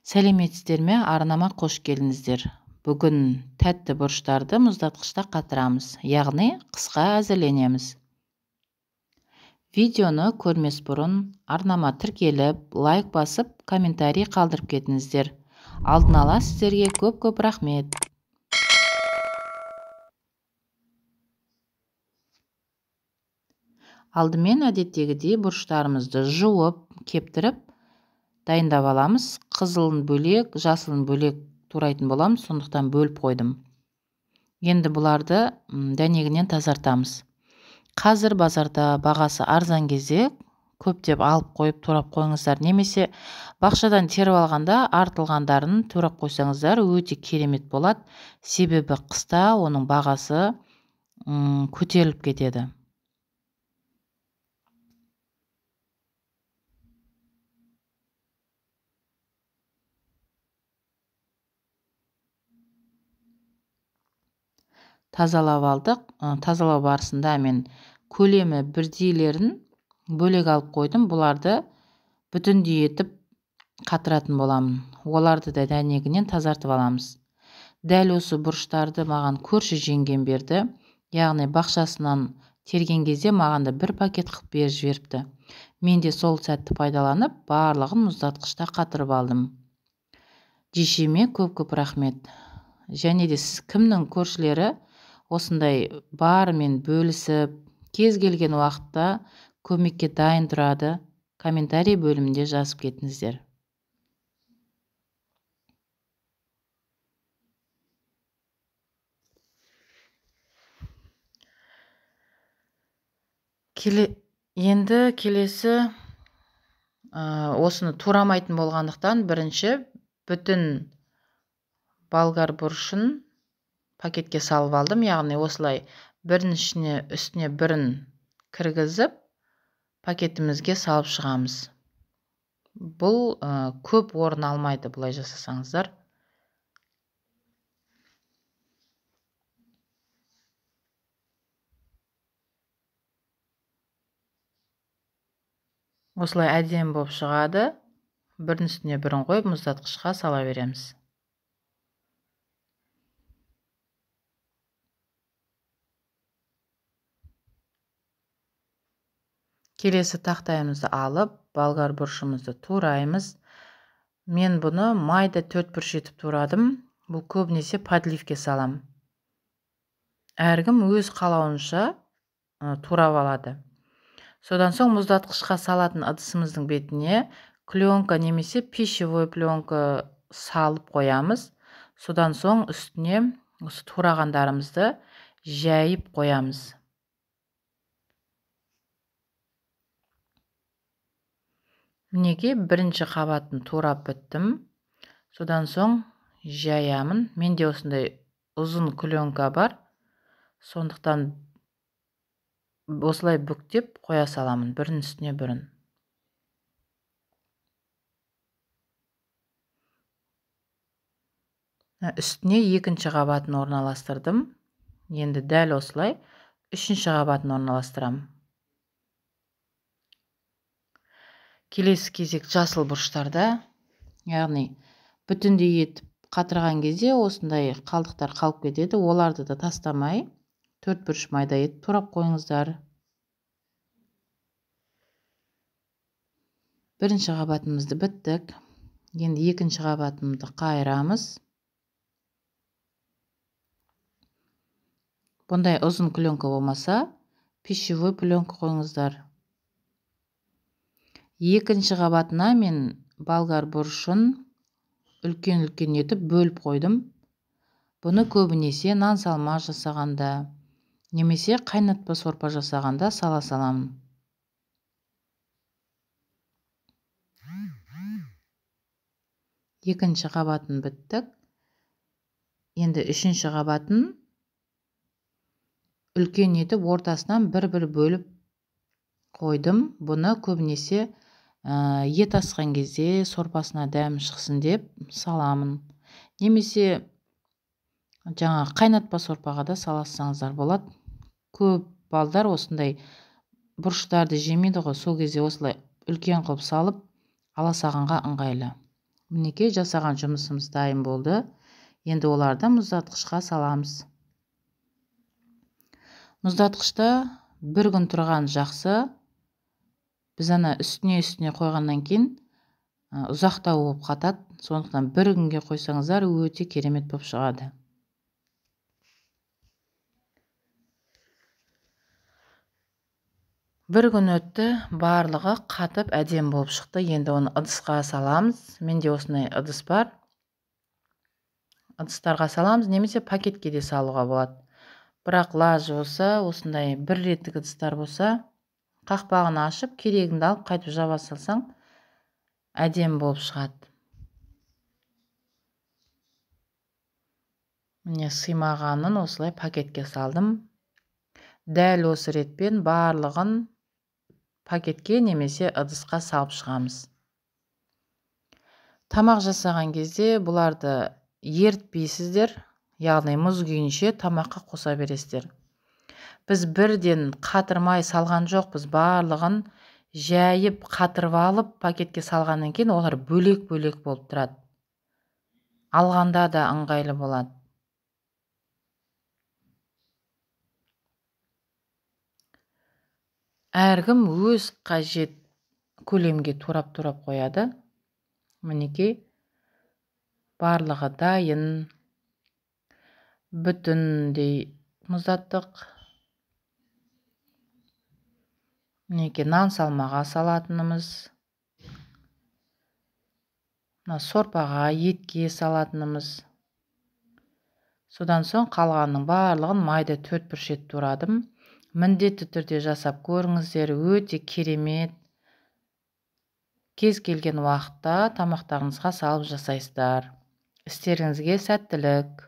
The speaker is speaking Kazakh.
Сәлеметсіздер ме, арнама қош келдіңіздер. Бүгін тәтті бұрыштарды мұздатқышта қатырамыз, яғни қысқа әзірленеміз. Видеоны көрмес бұрын арнама тіркеліп, лайк басып, комментарий қалдырып кетіңіздер. Алдын ала сіздерге көп-көп рахмет. Алдымен әдеттегідей бұрыштарымызды жуып, кептіріп, дайындап аламыз. Қызылын бөлек, жасылын бөлек турайтын боламыз, сондықтан бөліп қойдым. Енді бұларды дәнегінен тазартамыз. Қазір базарда бағасы арзан кезде көптеп алып қойып турап қойыңыздар, немесе бақшадан теріп алғанда артылғандарын турап қойсаңыздар өте керемет болады. Себебі қыста оның бағасы көтеріліп кетеді. Тазалап алдық. Тазалау барысында мен көлемі бірдейлерін бөлек алып қойдым. Бұларды бүтіндей етіп қатыратын боламын. Оларды да дәнегінен тазартып аламыз. Дәл осы бұрыштарды маған көрші жеңгем берді. Яғни бақшасынан терген кезде маған да бір пакет қылып беріп жіберіпті. Мен де сол сәтті пайдаланып, барлығын мұздатқышта қатырып алдым. Жешеме көп-көп рахмет. Және де сіз кімнің көршілері осындай барымен бөлісіп, кез келген уақытта көмекке дайын тұрады, комментарий бөлімінде жазып кетіңіздер. Енді келесі осыны турамайтын болғандықтан бірінші бүтін болгар бұрышын пакетке салып алдым. Яғни осылай біріншіне үстіне бірін кіргізіп пакетімізге салып шығамыз. Бұл көп орын алмайды бұлай жасасаңыздар. Осылай әдемі болып шығады. Бірінің үстіне бірін қойып мұздатқышқа сала береміз. Келесі тақтайымызды алып, болгар бұрышымызды тураймыз. Мен бұны майда төрт бұрыш етіп турадым. Бұл көбінесе подливке салам. Әркім өз қалауынша турап алады. Содан соң мұздатқышқа салатын ыдысымыздың бетіне пленка немесе пищевой пленка салып қоямыз. Содан соң үстіне осы турағандарымызды жайып қоямыз. Мінекей бірінші қабатын турап біттім. Содан соң жаямын. Менде осындай ұзын пленка бар. Сондықтан осылай бүктеп қоя саламын бірінің үстіне бірін. Үстіне екінші қабатын орналастырдым. Енді дәл осылай үшінші қабатын орналастырамын. Келесі кезек жасыл бұрыштарда, яғни бүтіндей етіп қатырған кезде осындай қалдықтар қалып кетеді. Оларды да тастамай төрт бұрыш майда етіп турап қойыңыздар. Бірінші қабатымызды біттік. Енді екінші қабатымызды қайырамыз. Бұндай ұзын пленка болмаса, пищевой пленка қойыңыздар. Екінші қабатына мен болгар бұрышын үлкен-үлкен етіп бөліп қойдым. Бұны көбінесе нан салма жасағанда, немесе қайнатпа сорпа жасағанда сала саламын. Екінші қабатын біттік. Енді үшінші қабатын үлкен етіп ортасынан бір-бір бөліп қойдым. Бұны көбінесе ет асқан кезде сорпасына дәм шықсын деп саламын. Немесе жаңа қайнатпа сорпаға да саласаңыздар болады. Көп балдар осындай бұрыштарды жемейді ғой, сол кезде осылай үлкен қылып салып ала сағанға ыңғайлы. Мінекей, жасаған жұмысымыз дайын болды. Енді оларды мұздатқышқа саламыз. Мұздатқышта бір күн тұрған жақсы. Біз ана үстіне қойғаннан кейін ұзақтау болып қатады. Сондықтан бір күнге қойсаңыздар өте керемет болып шығады. Бір күн өтті, барлығы қатып әдемі болып шықты. Енді оны ыдысқа саламыз. Менде осындай ыдыс бар. Ыдыстарға саламыз, немесе пакетке де салуға болады. Бірақ лажы болса, осындай бір реттік ыдыстар болса, қақпағын ашып, керегіңді алып қайтып жаба салсаң, әдемі болып шығады. Міне, сыймағанын осылай пакетке салдым. Дәл осы ретпен барлығын пакетке немесе ыдысқа салып шығамыз. Тамақ жасаған кезде бұларды ерітпейсіздер, яғни мұз күйінше тамаққа қоса бересіздер. Біз бірден қатырмай салған жоқпыз, барлығын жайып қатырып алып пакетке салғаннан кейін олар бөлек-бөлек болып тұрады. Алғанда да ыңғайлы болады. Әркім өз қажет көлемге турап-турап қояды. Мінекей, барлығы дайын. Бүтіндей мұздаттық. Мінекей, нан салмаға салатынымыз, мына сорпаға, етке салатынымыз. Содан соң қалғанның барлығын майда төрт бұрыш етіп турадым. Міндетті түрде жасап көріңіздер, өте керемет. Кез келген уақытта тамақтарыңызға салып жасайсыздар. Істеріңізге сәттілік.